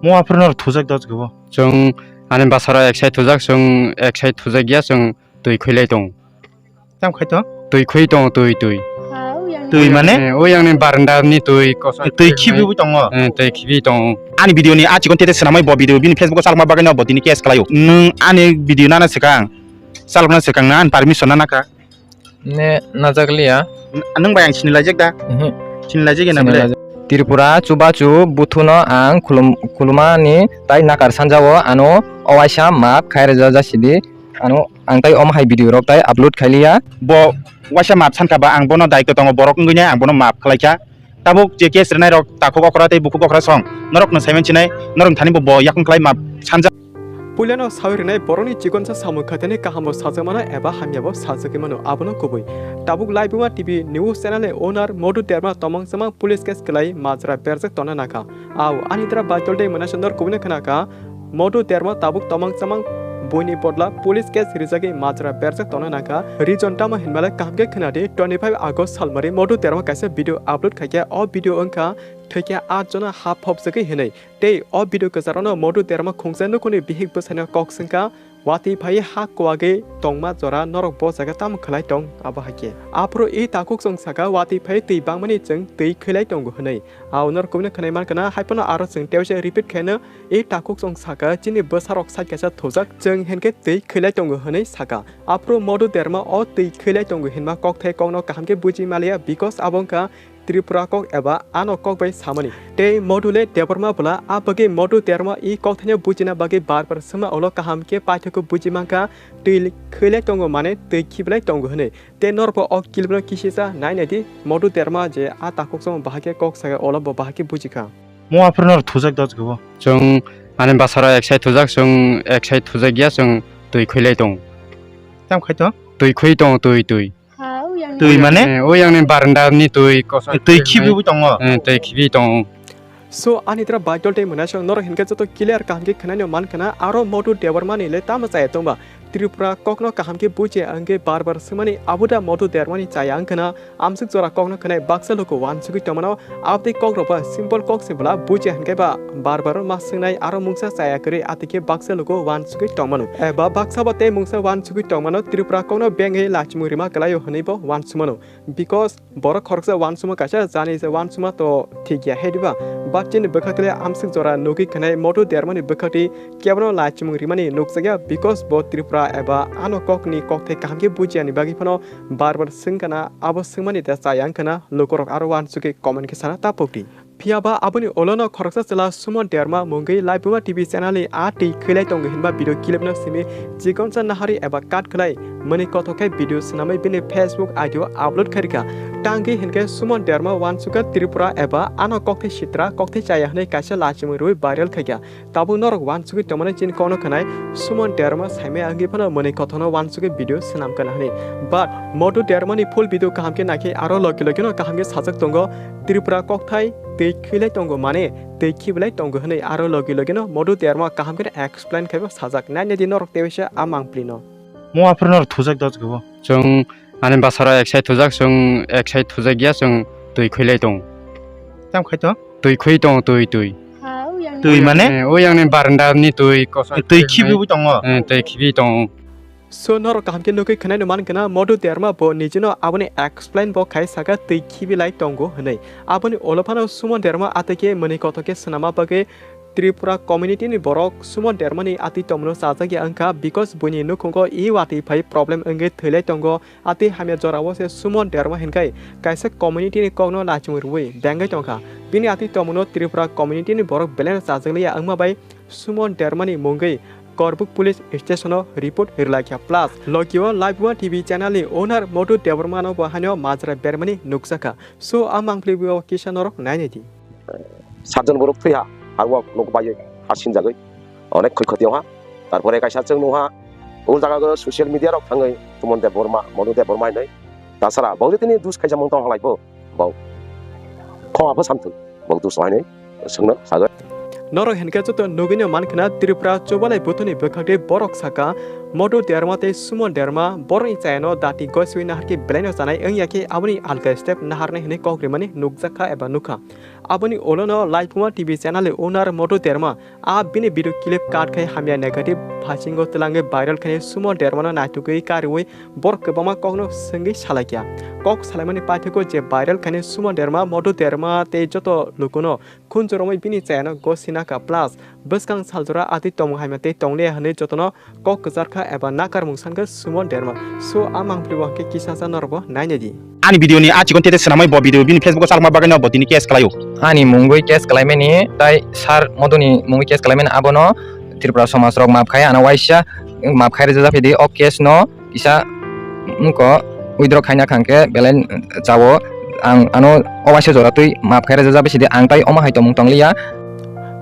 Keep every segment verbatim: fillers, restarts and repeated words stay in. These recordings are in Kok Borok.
Mo aphuru no thujak da jwk bo. Chwng ani bwsarok ek side thujak, chwng ek side thujak ya, chwng twi khwilai tong. Tam khai to? Twi khwi tong, twi, twi. Twi mane? Eh, o yang ni baranda ni twi koso. Twi khibi tongo. Eh, twi khibi tong. Ani video ni a chikon tete swnamwi bo video bini Facebook o salma bagwi no bo tini case khlaio. Nwng ani video nana swkang. Salma swkang na ani permission nana ka. Ne najak liya. Nwng bai ang sini lajak da? Mhm. Sini lajak ya na bole? Tripura chubachu buthuno ang khulum-, khulumani tai nakar sanjao ano owaisa map khairajak jasidi ano ang tai omo hai video rok tai upload khailiya. Bo waisa map sankha ba ang bono daitw tongo borok wngwi nai ang bono map khlaikha. Tabuk je case rwnai rok takhuk okra tei bukhuk okra song norok no saiman sinai norok thani bo bo yakung khlai map sanja. Puilano sawi rwnai borokni chikonsa samung khatani kahambo sajakmano eba hamyabo sajakwi mano abono kubui. Tabuk Laibuma T V news channel ni owner Modu Derma tomong chamang police case kwlai majra berjak tongna nakha. Au ani dra baitol dei mwnasonor kubuni khnakha. Modu Derma tabuk tomong chamang buini bodla police case rijagwi majra berjak tongna nakha. Reason tamo hinmale kaham khe khnadi twenty five August salmari Modu Derma kaisa video upload khaikha. O video wngkha thwikhe art jona ha phobjagwi hinwi. Tei o video kwcharokno Modu Derma khungsa nukhungni bihik bwsaino kok swngkha, watwi phaiwi ha kuwagwi tongma jora norok bo jaga tamo khlai tong abo hai khe. Aphuru i takhuk chwng sakha watwi phaiwi twi bangmani chwng twi khwilai tongo hwnwi. Au norok kubuni khwnai mankha na, hai phano aro chwng tei waisa repeat khaino i takhuk chwng sakha chini bwsarok side kaisa thujak chwng hinkhe twi khwilai tongo hwnwi sakha. Aphuru Modu Derma o twi khwilai tongo hinma kokthai kokno kaham khe buji maliya because abo wngkha Tripura kok eba ano kok bai samani. Tei Module Debbarma bwla a bagwi Modu Derma i kokthaino bujina bagwi bar bar swngma ulo kaham khe paithakgo buji mankha, twi khwilai tongo mane twi khibilai tongo hwnwi. Tei norokbo o clipno kisisa nai naidi Modu Derma je a takhuk chwng bahai khe kok sakha ulo bo bahai khe bujikha. Mo aphuru norok thujak da jwk bo. Chwng ani bwsarok ek side thujak, chwng ek side thujak ya, chwng twi khwilai tong. Tam khai to? Twi khwi tong, twi, twi. Twi mane? Eh, o yang ni baranda ni twi koso. Twi khibi tongo. Eh, twi khibi tongo. So ani tra baitol tei mwnasong norok hinkhe joto clear kaham khe khwnai no man khna aro Modu Debbarma ni le tamo chaya tongba Tripura kokno kaham khe buji angkhe bar bar swngmani abuda Modu Debbarma ni chaya wngkhna amswk jora kokno khwnai baksa luku wansugwi tongmano. Aboni kok rok ba simple kok se bwla buji hinkhe ba bar bar ma swngnai aro mungsa chaya kwrwi atwikhe baksa luku wansugwi tongmano. Eba baksa ba tei mungsa wansugwi tongmano Tripura kokno bengwi lachimung rima kwlaio hwnwi bo wansumano. Because borok khoroksa wansuma kaisa jani se wansuma to thik ya he diba? But chini bwkhaktwi amswk jora nugwi khwnai Modu Dermani bwkhaktwi kebono lachimung rimani nukjakya because bo Tripura eba ano kokni kokthai kaham khe bujiyani bagwi phano bar bar swngkana, abo swngmani da chayang khna lukurok aro wansugwi comment khe sana tapokdi. Phiyaba aboni olono khoroksa chwla Sumo Derma mungwi Laibuma T V channel ni a twi khwilai tongo hinba video clip no simi chikonsa nahari eba cut khwlai mwnwi kothok khe video swnamwi bini Facebook I D o upload khairikha. Tangwi hinkhe Sumo Derma wansukha Tripura eba ano kokthai sitra kokthai chaya hwnwi kaisa lachimung rwi viral khaikha. Tabuk norok wansugwi tongmani chini kokno khwnai Sumo Derma saimaya wngwi phano mwnwi kothokno wansugwi video swnam kana hwnwi. But Modu Dermani full video kaham khe naikhe aro logi logi no kaham khe sajak tongo. Tripura kokthai twi khwilai tongo mane twi khibilai tongo hwnwi aro logi logi no Modu Derma kaham khe explain khaibo sajak. Nai nai di norok tei waisa a mangpli no. Mo aphuru norok thujak da jwk bo. Chwng ani bwsarok ek side thujak, chwng ek side thujak ya, chwng twi khwilai tong. Tam khai to? Twi khwi tong, twi, twi. Twi mane? Eh, o yang ni baranda ni twi koso. Twi khibi tongo. Eh, twi khibi tong. So norok kaham khe nugwi khwnai no man khna Modu Derma bo nijino aboni explain bo khai saka twi khibi lai tongo hwnwi. Aboni ulo phano Sumo Derma atwi khe mwnwi kothok khe swnama bagwi Tripura community ni borok Sumo Dermani atwi tongmano chajak ya wngkha because buini nukhungo i watwi phai problem wngwi thwilai tongo. Atwi hamya jorao se Sumo Derma hinkhai kaisa community ni kokno lachimung rwui bengwi tongkha. Bini atwi tongmano Tripura community ni borok belai no chajak liya wngma bai Sumo Dermani mungwi Korbuk police station o report rwlaikha. Plus logio Laibuma T V channel ni owner Modu Debbarma no bo haino majra bermani nukjakha. So a mangpli bo kisa norok nainai di. Satjon borok thwi ha, abo nok bai ha sinjagwi onek khoi khoti ha. Tarpore kaisa chwng nung ha, o jaga o social media rok thangwi Suman Debbarma, Monu Debbarma hinwi. Tasara bo tini dus khaijak mung tong halai bo, bo. Khoma pho samthung, bo dus hinwi swngno sagwi. Norok hinkhe joto nugwino mankhna Tripura chubalai buthuni bwkhakni borok saka Modu Debbarma tei Suman Debbarma borokni chayano dati goswi naharkhe belaino chanai wngya khe aboni alga step naharnai hinwi kok rimani nukjakha eba nukha. Aboni ulono Laipuma T V channel ni owner Modu Derma a bini video clip cut khai hamya negative phasingo twlangwi viral khainai Sumo Dermano naitugwi kariwi borok kwbangma kokno swngwi salaikha. Kok salaimani paithago je viral khainai Sumo Derma, Modu Derma tei joto lukuno khunju romwi bini chayano gosi naka plus bwskang saljora atwi tongmung hamya tei tongliya hwnwi jotono kok kwchar kha eba nakarmung san kha Sumo Derma. So, a mangpili bo hwnkhe kisa sa norokbo nainai di. Ani video ni a chikon tete swnamwi bo video bini Facebook o chalokma bagwi no bo tini case khlaio. Ani mungwi case khlaimani tai sir Moduni mungwi case khlaimani abono Tripura somaj rok map khai ano waisa map khai rwjak phi di o case no kisa wngko withdraw khaina khangkhe belai chao ang ano o waisa jora twi map khai rwjak bisi di ang tai omo hai tongmung tongliya.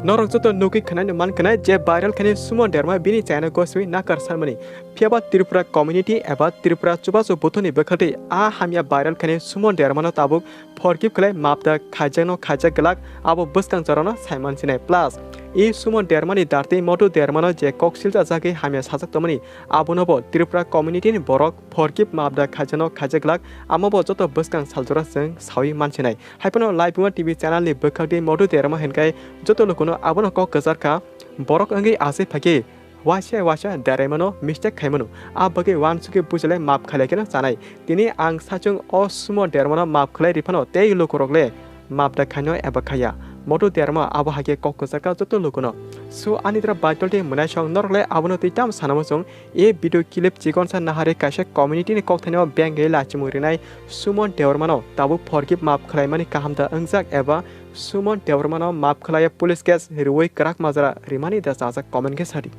Norok joto nugwi khwnai no man khwnai je viral khainai Sumo Derma bini chayano goswi nakar sanmani. Phiyaba Tripura community eba Tripura chubachu buthuni bwkhaktwi a hamya viral khainai Sumo Dermano tabuk forgive khlai map da khaijakno khaijak glak abo bwskang jorano saiman sinai. Plus, e Sumo Dermani dartwi Modu Dermano je kok silcha jagwi hamya sajak tongmani abono bo Tripura community ni borok forgive map da khaijakno khaijak glak amo bo joto bwskang saljora chwng sawi mansinai. Haiphano Laipuma T V channel ni bwkhak di Modu Derma hinkai joto lukuno abono kok kwchar kha. Borok wngwi asai phakhe waisa waisa deraimano mistake khaimano. A bagwi wansugwi bujilai map khailai kheno chanai. Tini ang sachung o Sumo Dermano map khlai riphano tei lukurok le map da khaino eba khaya. Modu Derma abo hakhe kok kwchar kha joto lukuno. So ani dra baitol tei mwnaisong norok le abono twi tam sanamo chwng. E video clip chikonsa nahari kaisa community ni kokthaino bengwi lachimung rinai Sumo Dermano tabuk forgive map khlaimani kaham da wngjak eba Sumo Dermano map khlaiya police case riwi kwrak majra rimani da chajak comment khe sadi.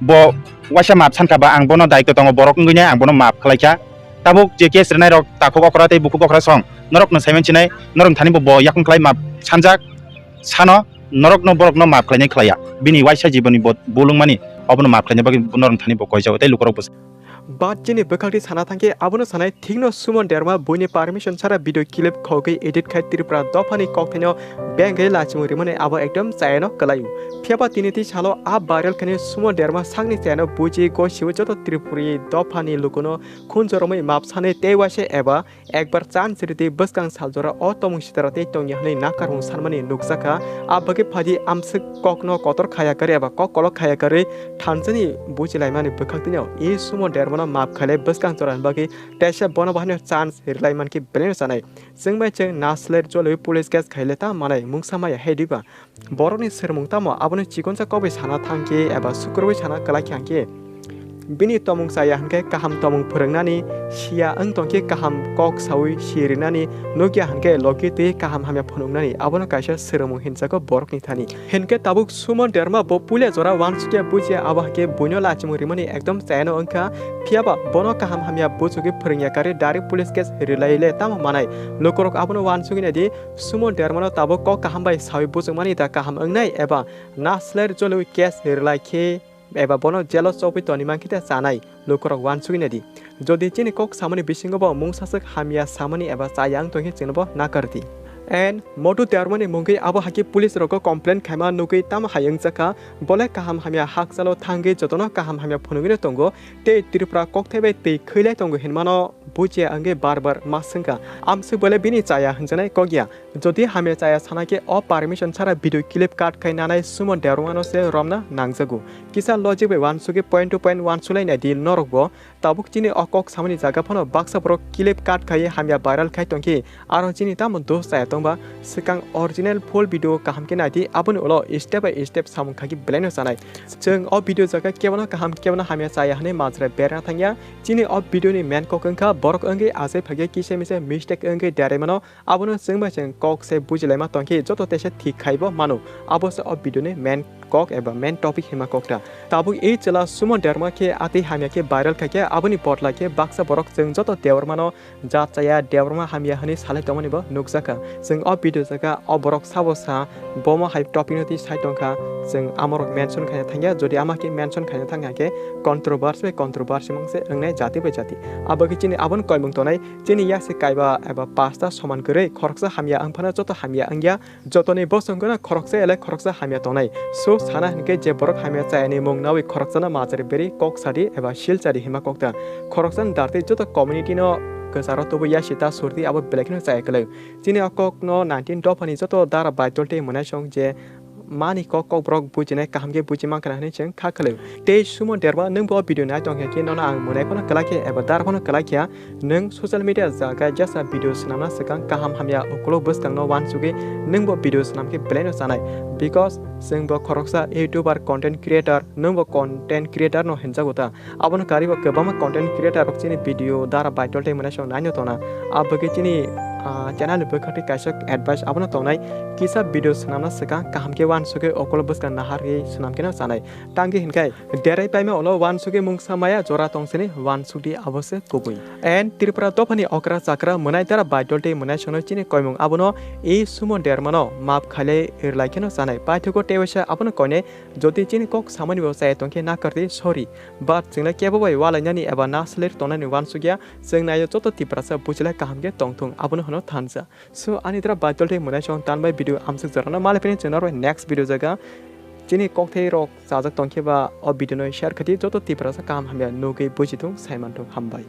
Bo waisa map sankha ba ang bono daitw tongo borok wngwi nai ang bono map khlaikha. Tabuk je case rinai rok takhuk okra tei bukhuk okra song norok no saiman sinai norok thani bo bo yakung khlai map sanjak sano. Norokno borokno maaf khlainai khlaiya. Bini waisa jiboni bo bulwngmani obono maaf khlaina bagwi norok thani bo koijago tei lukurok bo. But chini bwkhakni sana thangkhe abono sanai thikno Sumo Derma buini permission chara video clip khogwi edit khai Tripura dophani kokthaino bengwi lachimung rimani abo ekdom chayano kwlaio. Phiyaba tini twi salo a viral khainai Sumo Derma sakni chayano buji gosiwi joto Tripuri dophani lukuno khunjoromwi maaf sanai tei waisa eba Ekbar chance ridi bwskang saljora o tomung sitara tei tongya hwnwi nakarmung sanmani nukjakha. A bagwi phadi amswk kokno kotor khaya karwi eba kok kolok khaya karwi thansani bujilaimani bwkhak tino e Sumo Dermano maaf khailai bwskang jorani bagwi teisa bono bahino chance rilai mankhe belai chanai. Chwng bai chwng nasler jolwi police case khaile ta manai mungsa maya hai diba? Borokni swrwngmung tamo abono chikonsa kokbai sana thangkhe eba sukurwi sana kwlai khe hangkhe? Bini tomung chaya hwnkhe kaham tomung phwrwngnani, siya wng tongkhe kaham kok sawi si rinani, nukya hwnkhe logi twi kaham hamya phunuknani abono kaisa swrwngmung hinjago borokni thani. Hinkhe tabuk Sumo Derma bo puila jora wansukya bujiya abo hwnkhe buino lachimung rimani ekdom chayano wngkha, phiyaba bono kaham hamya buchugwi phwrwngya karwi direct police case rilaile tamo manai? Lukurok abono wansugwi naidi, Sumo Dermano tabuk kok kaham bai sawi buchukmani da kaham wngnai eba nasler jolwi case rwlai khe eba bono jelo chobwi toni mankhe da chanai lukurok wansugwi naidi. Jodi chini kok samani bisingo bo mungsaswk hamya samani eba chaya wng tongkhe chwngno bo nakar di. And Modu Dermani mungwi abo hakhe police rogo complain khaima nugwi tamo hai wngjakha, bole kaham hamya hakchalo thangwi jotono kaham hamya phunugwino tongo tei Tripura kokthai bai twi khwilai tongo hinmano bujiya wngwi bar bar ma swngkha. Amswk bole bini chaya hwnjanai kokya. Jodi hamya chaya sana khe o permission chara video clip cut khai nanai Sumo Dermano se romna nangjago. Kisa logic bai wansugwi point to point wansulai nai di norok bo. Tabuk chini o kok samani jaga phano baksa borok clip cut khai hamya viral khai tongkhe aro chini tamo dos chaya tongba swkang original full video kaham khe naidi aboni ulo step by step samung khai khe belaino chanai. Chwng o video jaga kebono kaham kebono hamya chaya hwnwi majra berna thangya. Chini o video ni main kok wngkha borok wngwi achai phagya kisa misa mistake wngwi deraimano. Abono chwng bai chwng kok se bujilaima tongkhe joto teisa thik khaibo mano. Abo se o video ni main kok eba main topic hima kok ta. Tabuk e chwla Sumo Derma khe atwi hamya khe viral khaikhe aboni botla khe baksa borok chwng joto Debbarmano jat chaya Debbarma hamya hwnwi salai tongmani bo nukjakha. Chwng o video jaga o borok sabo sa bomo hai topic no twi sai tongkha. Chwng amorok mention khaina thangya, jodi ama khe mention khaina thangya khe controversy bai controversy mangse wngnai jati bai jati. Abo khe chini aboni koimung tongnai. Chini yak se kaiba eba pasta soman kwrwi, khoroksa hamya wng phano joto hamya wngya, jotoni bosong gana khoroksa elai khoroksa hamya tongnai. So sana hinkhe je borok hamya chayani mung nawi khoroksano majari beri kok sadi eba sil chadi hima kokta. Khoroksani dartwi joto community no Kwcharo tubu yasi ta surdi abo belai kheno chaya kwlwi. Chini o kokno nineteen dophani joto dara bai toltwi mwnaisong je mani kok kok borok bujinai kaham khe buji mankha hwnwi chwng kha kwlwi. Tei sumo derma nwng bo video nai tong khe nono ang mwnai phano kwlai khe eba dara phano kwlai khe nwng social media jaga jesa video swnamna swkang kaham hamya ukulok bwskangno uansugwi nwng bo video swnam khe belaino chanai, because chwng bo khoroksa youtuber content creator nwng bo content creator no hinjago ta. Abono karwi bo kwbangma content creator rok chini video dara viral tei mwnaisong naino tongna. Abagwi chini, ah, channel ni bwkhak tei kaisa advice abono tongnai, kisa video swnamna swkang kaham khe uansugwi ukulok bwskang naharwi swnam kheno chanai. Tangwi hinkhai derai paima ulo uansugwi mungsa maya jora tongsini uansukdi abo se kubui. And Tripura dophani okra chakra mwnai dara viral tei mwnaisongno chini koimung abono e sumo dermano map khailai rwlai kheno chanai. Paithago tei waisa abono koinai jodi chini kok samani bo chaya tongkhe nakardi sorry. But chwngno kebo bai ualainani eba nasler tongnani uansukya, chwng naio joto Tiprasa buchilai kaham khe tongthung, abono hwno thansa. So, ani dra viral tei mwnaisong tanbai video amsuk jorano malai phini chwng norbai next video jaga. Chini kokthai rok chajak tongkhe ba o video no share khati joto Tiprasa kaham hamya nugwi buchithung saimanthung hambai.